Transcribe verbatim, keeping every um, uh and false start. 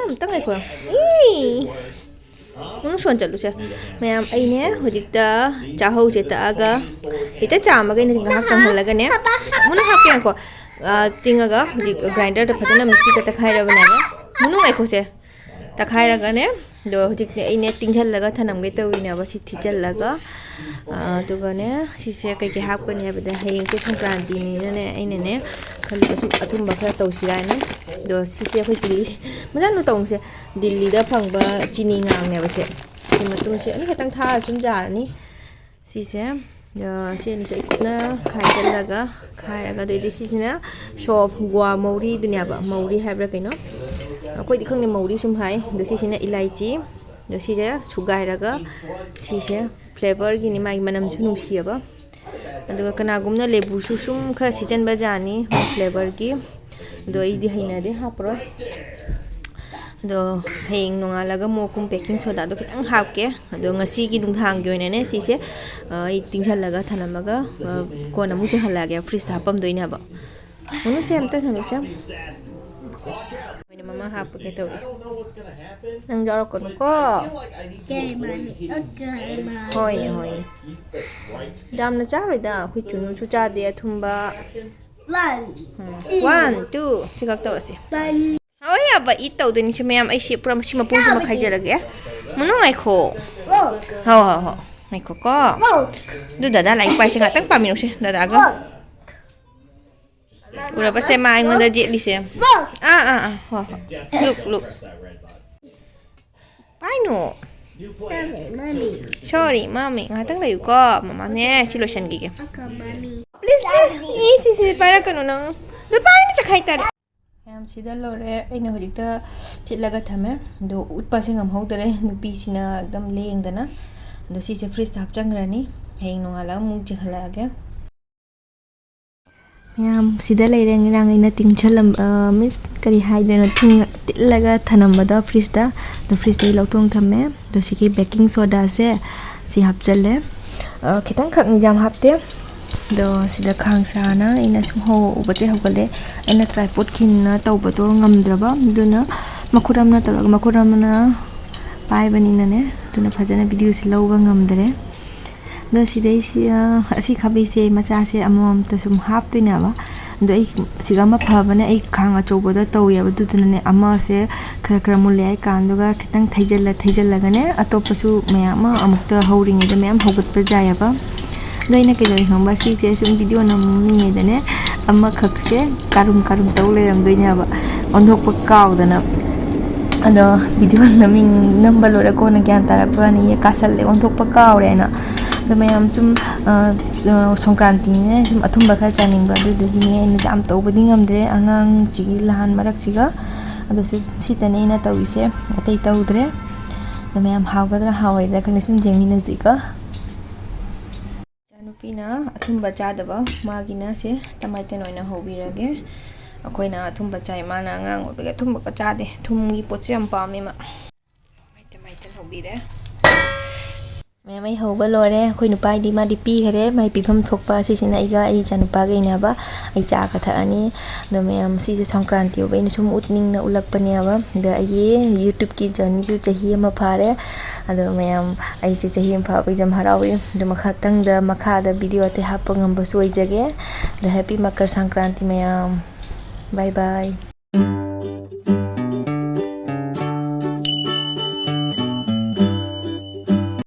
ꯑꯝꯇ ꯉꯥꯏꯈꯣ꯫ ꯏ! ꯃꯅꯨꯡ ꯁꯣꯟ ꯆꯠꯂꯨꯁꯦ꯫ ꯃꯌꯥꯝ, ꯑꯩꯅꯦ ꯍꯧꯖꯤꯛꯇ ꯆꯥꯍꯧꯁꯦ ꯇꯛꯑꯒ, ꯍꯦꯛꯇ ꯆꯥꯝꯃꯒ ꯑꯩꯅ ꯉꯥꯏꯍꯥꯛ ꯀꯪꯍꯜꯂꯒꯅꯦ, ꯃꯅꯨꯡ ꯍꯥꯞꯀꯦ ꯉꯥꯏꯈꯣ꯫ ꯑ, ꯇꯤꯡꯉꯒ ꯍꯧꯖꯤꯛ ꯒ꯭ꯔꯥꯏꯟꯗꯔꯗ ꯐꯖꯅ ꯃꯤꯛꯁꯤꯗ ꯇꯛꯈꯥꯏꯔꯕꯅꯦꯕ꯫ ꯃꯅꯨꯡ ꯉꯥꯏꯈꯣꯁꯦ꯫ ꯇꯛꯈꯥꯏꯔꯒꯅꯦ, ꯑꯗꯣ ꯍꯧꯖꯤꯛꯅꯦ ꯑꯩꯅꯦ ꯇꯤꯡꯁꯜꯂꯒ ꯊꯅꯝꯒꯦ ꯇꯧꯔꯤꯅꯦꯕ꯫ ꯁꯤ ꯊꯤꯠꯆꯜꯂꯒ, ꯑ, ꯑꯗꯨꯒꯅꯦ, ꯁꯤꯁꯦ ꯀꯩꯀꯩ ꯍꯥꯞꯀꯅꯤ ꯍꯥꯏꯕꯗ, ꯍꯌꯦꯡꯁꯦ ꯁꯪꯀ꯭ꯔꯥꯟꯇꯤꯅꯤꯅꯅꯦ, ꯑꯩꯅꯅꯦ ꯈꯜꯂꯤꯕ ꯁꯨꯝ ꯑꯊꯨꯝꯕ ꯈꯔ ꯇꯧꯁꯤꯔꯥ ꯍꯥꯏꯅ꯫ ꯑꯗꯣ ꯁꯤꯁꯦ ꯑꯩꯈꯣꯏ ꯗꯤꯜꯂꯤ, ꯃꯆꯥ ꯅꯨ ꯇꯧꯁꯦ, ꯗꯤꯜꯂꯤꯗ ꯐꯪꯕ ꯆꯤꯅꯤ ꯉꯥꯡꯅꯦꯕ ꯁꯦ꯫ ꯁꯤ ꯃꯇꯨꯝꯁꯦ ꯑꯅꯤ ꯈꯛꯇꯪ ꯊꯥꯛꯑ ꯁꯨꯝ ꯌꯥꯔꯅꯤ꯫ ꯁꯤꯁꯦ, ꯑ, ꯁꯤ ꯑꯅꯤꯁꯦ ꯑꯩ ꯀꯨꯞꯅ ꯈꯥꯏꯖꯜꯂꯒ, ꯈꯥꯏꯔꯒ, ꯑꯗꯩꯗꯤ ꯁꯤꯁꯤꯅ ꯁꯣꯐ ꯒꯣꯋꯥ ꯃꯧꯔꯤꯗꯨꯅꯦꯕ, ꯃꯧꯔꯤ ꯍꯥꯏꯕ꯭ꯔꯥ ꯀꯩꯅꯣ, ꯑꯩꯈꯣꯏꯗꯤ ꯈꯪꯗꯦ, ꯃꯧꯔꯤ ꯁꯨꯝ ꯍꯥꯏ꯫ ꯑꯗꯣ ꯁꯤꯁꯤꯅ ꯏꯂꯥꯏꯆꯤ, ꯑꯗꯣ ꯁꯤꯁꯦ ꯁꯨꯒꯥꯏꯔꯒ, ꯁꯤꯁꯦ ꯐ꯭ꯂꯦꯕꯔꯒꯤꯅꯤ, ꯃꯥꯒꯤ ꯃꯅꯝꯁꯨ ꯅꯨꯡꯁꯤꯑꯕ꯫ ꯑꯗꯨꯒ ꯀꯅꯥꯒꯨꯝꯅ ꯂꯦꯕꯨꯁꯨ ꯁꯨꯝ ꯈꯔ ꯁꯤꯠꯆꯟꯕ ꯖꯥꯠꯅꯤ ꯃꯣꯏ ꯐ꯭ꯂꯦꯕꯔꯒꯤ꯫ ꯑꯗꯣ ꯑꯩꯗꯤ ꯍꯩꯅꯗꯦ, ꯍꯥꯞꯄꯔꯣꯏ꯫ ꯑꯗꯣ ꯍꯌꯦꯡ ꯅꯣꯡꯉꯥꯜꯂꯒ ꯃꯣꯛꯀꯨꯝ ꯕꯦꯀꯤꯡ ꯁꯣꯗꯥꯗꯣ ꯈꯤꯇꯪ ꯍꯥꯞꯀꯦ꯫ ꯑꯗꯣ ꯉꯁꯤꯒꯤ ꯅꯨꯡꯗꯥꯡꯒꯤ ꯑꯣꯏꯅꯅꯦ ꯁꯤꯁꯦ, ꯑ, ꯑꯩ ꯇꯤꯡꯁꯜꯂꯒ ꯊꯅꯝꯃꯒ, ꯑ, ꯀꯣꯟꯅ ꯑꯃꯨꯛ ꯆꯪꯍꯜꯂꯛꯑꯒꯦ, ꯐ꯭ꯔꯤꯖꯇ ꯍꯥꯞꯄꯝꯗꯣꯏꯅꯦꯕ꯫ ꯃꯅꯨꯡꯁꯦ ꯑꯝꯇ ꯁꯥꯟꯅꯁꯦ꯫ ꯃꯣꯏꯅ ꯃꯃꯥ ꯍꯥꯞꯄꯒꯦ ꯇꯧꯔꯤ꯫ ꯅꯪ ꯌꯥꯎꯔꯛꯀꯅꯨꯀꯣ꯫ ꯀꯩ ꯃꯥꯅꯤ? ꯑꯣꯀꯦ, ꯃꯥꯅꯤ꯫ ꯍꯣꯏꯅꯦ, ꯍꯣꯏꯅꯦ꯫ ꯌꯥꯝꯅ ꯆꯥꯔꯣꯏꯗ, ꯑꯩꯈꯣꯏ ꯆꯨꯅꯨꯁꯨ ꯆꯥꯗꯦ ꯑꯊꯨꯝꯕ꯫ One, ꯎꯝ꯫ Two꯫ One, two꯫ ꯁꯤ ꯈꯛ ꯇꯧꯔꯁꯤ꯫ One꯫ ꯍꯣꯏ, ꯌꯥꯕ ꯏꯠ ꯇꯧꯗꯣꯏꯅꯤ ꯁꯤ ꯃꯌꯥꯝ꯫ ꯑꯩ ꯁꯤ ꯄꯨꯔꯥ ꯁꯤ ꯃꯄꯨꯝꯁꯤꯃ ꯈꯥꯏꯖꯔꯒꯦ꯫ ꯃꯅꯨꯡ ꯉꯥꯏꯈꯣ꯫ Look꯫ ꯍꯣꯏ, ꯍꯣꯏ, ꯍꯣꯏ꯫ ꯉꯥꯏꯈꯣꯀꯣ꯫ Look꯫ ꯑꯗꯨ ꯗꯗꯥ ꯂꯥꯏꯔꯤꯛ ꯄꯥꯏꯁꯦ ꯉꯥꯛꯇꯪ ꯄꯥꯃꯤꯟꯅꯧꯁꯦ ꯗꯗꯥꯒ꯫ Look꯫ ꯎꯔꯕꯁꯦ ꯃꯥ ꯑꯩꯉꯣꯟꯗ ꯌꯦꯠꯂꯤꯁꯦ꯫ Look꯫ ꯑꯥ, ꯑꯥ, ꯑꯥ, ꯍꯣꯏ, ꯍꯣꯏ꯫ Look, look꯫ ꯄꯥꯏꯅꯣ꯫ Sorry, mommy꯫ Sorry, mommy꯫ ꯉꯥꯏꯍꯥꯛꯇꯪ ꯂꯩꯌꯨꯀꯣ꯫ ꯃꯃꯥꯅꯦ, ꯁꯤ ꯂꯣꯏꯁꯟꯈꯤꯒꯦ꯫ Okay, mommy꯫ Please, please꯫ E, ꯁꯤꯁꯤ ꯄꯥꯏꯔꯛꯀꯅꯨ ꯅꯪ꯫ ꯑꯗꯨ ꯄꯥꯏꯅ ꯆꯈꯥꯏ ꯇꯥꯔꯦ꯫ ꯃꯌꯥꯝ ꯁꯤꯗ ꯂꯣꯏꯔꯦ꯫ ꯑꯩꯅ ꯍꯧꯖꯤꯛꯇ ꯊꯤꯠꯂꯒ ꯊꯝꯃꯦ꯫ ꯑꯗꯣ ꯎꯠꯄꯁꯦ ꯉꯝꯍꯧꯗꯔꯦ꯫ ꯅꯨꯄꯤꯁꯤꯅ ꯑꯗꯨꯝ ꯂꯦꯡꯗꯅ꯫ ꯑꯗꯣ ꯁꯤꯁꯦ ꯐ꯭ꯔꯤꯖꯇ ꯍꯥꯞꯆꯟꯈ꯭ꯔꯅꯤ꯫ ꯍꯌꯦꯡ ꯅꯣꯡꯉꯥꯜꯂꯒ ꯑꯃꯨꯛ ꯆꯤꯡꯍꯜꯂꯛꯑꯒꯦ꯫ ꯃꯌꯥꯝ ꯁꯤꯗ ꯂꯩꯔꯦ꯫ ꯉꯔꯥꯡ ꯑꯩꯅ ꯇꯤꯡꯁꯜꯂꯝ-, ꯑ, ꯃꯤꯟꯁ ꯀꯔꯤ ꯍꯥꯏꯗꯣꯏꯅꯣ, ꯊꯤꯡ-, ꯊꯤꯠꯂꯒ ꯊꯅꯝꯕꯗꯣ ꯐ꯭ꯔꯤꯖꯇ꯫ ꯑꯗꯣ ꯐ꯭ꯔꯤꯖꯇꯒꯤ ꯂꯧꯊꯣꯛ ꯊꯝꯃꯦ꯫ ꯑꯗꯣ ꯁꯤꯒꯤ ꯕꯦꯀꯤꯡ ꯁꯣꯗꯥꯁꯦ ꯁꯤ ꯍꯥꯞꯆꯜꯂꯦ꯫ ꯑ, ꯈꯤꯇꯪꯈꯛꯅꯤ, ꯌꯥꯝ ꯍꯥꯞꯇꯦ꯫ ꯑꯗꯣ ꯁꯤꯗ ꯈꯥꯡ ꯁꯥꯅ ꯑꯩꯅ ꯁꯨꯝ ꯍꯧꯕꯁꯦ ꯍꯧꯒꯠꯂꯦ꯫ ꯑꯩꯅ ꯇ꯭ꯔꯥꯏꯄꯣꯠ ꯈꯤꯟꯅ ꯇꯧꯕꯗꯣ ꯉꯝꯗ꯭ꯔꯕ, ꯑꯗꯨꯅ ꯃꯈꯨꯠ ꯑꯃꯅ ꯇꯧꯔꯒ ꯃꯈꯨꯠ ꯑꯃꯅ ꯄꯥꯏꯕꯅꯤꯅꯅꯦ, ꯑꯗꯨꯅ ꯐꯖꯅ ꯚꯤꯗꯤꯑꯣꯁꯦ ꯂꯧꯕ ꯉꯝꯗ꯭ꯔꯦ꯫ ꯑꯗꯣ ꯁꯤꯗꯩꯁꯤ, ꯑ, ꯑꯁꯤ ꯈꯥꯕꯩꯁꯦ ꯃꯆꯥꯁꯦ ꯑꯃꯃꯝꯇ ꯁꯨꯝ ꯍꯥꯞꯇꯣꯏꯅꯦꯕ꯫ ꯑꯗꯣ ꯑꯩ ꯁꯤꯒ ꯑꯃ ꯐꯕꯅꯦ, ꯑꯩ ꯈꯥꯡ ꯑꯆꯧꯕꯗ ꯇꯧꯋꯦꯕ, ꯑꯗꯨꯗꯨꯅꯅꯦ ꯑꯃꯁꯦ ꯈꯔ ꯈꯔ ꯃꯨꯜꯂꯦ ꯍꯥꯏ ꯀꯥꯟꯗꯨꯒ ꯈꯤꯇꯪ ꯊꯩꯖꯤꯜꯂ ꯊꯩꯖꯤꯜꯂꯒꯅꯦ, ꯑꯇꯣꯞꯄꯁꯨ ꯃꯌꯥꯝ ꯑꯃ ꯑꯃꯨꯛꯇ ꯍꯧꯔꯤꯉꯩꯗ ꯃꯌꯥꯝ ꯍꯧꯒꯠꯄ ꯌꯥꯏꯑꯕ꯫ ꯑꯗꯣ ꯑꯩꯅ ꯀꯩꯗꯧꯔꯤ ꯈꯪꯕ, ꯁꯤꯁꯦ ꯁꯨꯝ ꯚꯤꯗꯤꯑꯣ ꯅꯝꯃꯤꯉꯩꯗꯅꯦ ꯑꯃꯈꯛꯁꯦ ꯀꯥꯔꯨꯝ ꯀꯥꯔꯨꯝ ꯇꯧ ꯂꯩꯔꯝꯗꯣꯏꯅꯦꯕ, ꯑꯣꯟꯊꯣꯛꯄ ꯀꯥꯎꯗꯅ꯫ ꯑꯗꯣ ꯚꯤꯗꯤꯑꯣ ꯅꯝꯃꯤꯡ-, ꯅꯝꯕ ꯂꯣꯏꯔ ꯀꯣꯟꯅ ꯒ꯭ꯌꯥꯟ ꯇꯥꯔꯛꯄꯅꯤ, ꯀꯥꯁꯜꯂꯦ, ꯑꯣꯟꯊꯣꯛꯄ ꯀꯥꯎꯔꯦꯅ꯫ ꯑꯗꯣ ꯃꯌꯥꯝ ꯁꯨꯝ, ꯑ, ꯑ, ꯁꯪꯀ꯭ꯔꯥꯟꯇꯤꯅꯤꯅ ꯁꯨꯝ ꯑꯊꯨꯝꯕ ꯈꯔ ꯆꯥꯅꯤꯡꯕ, ꯑꯗꯨꯗꯨꯒꯤꯅꯦ ꯑꯩꯅ ꯌꯥꯝ ꯇꯧꯕꯗꯤ ꯉꯝꯗ꯭ꯔꯦ ꯑꯉꯥꯡꯁꯤꯒꯤ ꯂꯥꯟ ꯃꯔꯛꯁꯤꯒ꯫ ꯑꯗꯨꯁꯨ ꯁꯤꯇꯅꯦ ꯑꯩꯅ ꯇꯧꯔꯤꯁꯦ, ꯑꯇꯩ ꯇꯧꯗ꯭ꯔꯦ꯫ ꯑꯗꯣ ꯃꯌꯥꯝ ꯍꯥꯎꯒꯗ꯭ꯔꯥ ꯍꯥꯎꯔꯣꯏꯗ꯭ꯔꯥ ꯈꯪꯗꯦ, ꯁꯨꯝ ꯌꯦꯡꯃꯤꯟꯅꯁꯤꯀꯣ꯫ ꯏꯆꯥꯅꯨꯄꯤꯅ ꯑꯊꯨꯝꯕ ꯆꯥꯗꯕ, ꯃꯥꯒꯤꯅ ꯁꯦ ꯇꯃꯥꯏꯇꯟ ꯑꯣꯏꯅ ꯍꯧꯕꯤꯔꯒꯦ꯫ ꯑꯩꯈꯣꯏꯅ ꯑꯊꯨꯝꯕ ꯆꯥꯏ, ꯃꯥꯅ ꯑꯉꯥꯡ ꯑꯣꯏꯕꯒꯤ ꯑꯊꯨꯝꯕꯒ ꯆꯥꯗꯦ꯫ ꯊꯨꯝꯒꯤ ꯄꯣꯠꯁꯦ ꯌꯥꯝ ꯄꯥꯝꯃꯦ ꯃꯥ꯫ ꯇꯃꯥꯏꯇꯟ ꯍꯧꯕꯤꯔꯦ꯫ ꯃꯌꯥꯝ ꯑꯩ ꯍꯧꯕ ꯂꯣꯏꯔꯦ꯫ ꯑꯩꯈꯣꯏ ꯅꯨꯄꯥꯒꯤꯗꯤ ꯃꯥꯗꯤ ꯄꯤꯈꯔꯦ꯫ ꯃꯥꯏ ꯄꯤꯐꯝ ꯊꯣꯛꯄ ꯑꯁꯤꯁꯤꯅ ꯑꯩꯒ ꯑꯩ ꯏꯆꯥꯅꯨꯄꯥꯒꯩꯅꯦꯕ꯫ ꯑꯩ ꯆꯥꯒ ꯊꯛꯑꯅꯤ꯫ ꯑꯗꯣ ꯃꯌꯥꯝ ꯁꯤꯁꯦ ꯁꯪꯀ꯭ꯔꯥꯟꯇꯤ ꯑꯣꯏꯕ ꯑꯩꯅ ꯁꯨꯝ ꯎꯠꯅꯤꯡꯅ ꯎꯠꯂꯛꯄꯅꯦꯕ꯫ ꯑꯗꯣ ꯑꯩꯒꯤ YouTubeꯀꯤ journeyꯁꯨ ꯆꯍꯤ ꯑꯃ ꯐꯥꯔꯦ꯫ ꯑꯗꯣ ꯃꯌꯥꯝ ꯑꯩꯁꯦ ꯆꯍꯤ ꯑꯃ ꯐꯥꯕꯒꯤ ꯌꯥꯝ ꯍꯔꯥꯎꯏ꯫ ꯑꯗꯣ ꯃꯈꯥꯇꯪꯗ, ꯃꯈꯥꯗ ꯚꯤꯗꯤꯑꯣ ꯑꯇꯩ ꯍꯥꯞꯄ ꯉꯝꯕꯁꯨ ꯑꯣꯏꯖꯒꯦ꯫ ꯑꯗꯣ happy ꯃꯀꯔ ꯁꯪꯀ꯭ꯔꯥꯟꯇꯤ ꯃꯌꯥꯝ꯫ Bye bye꯫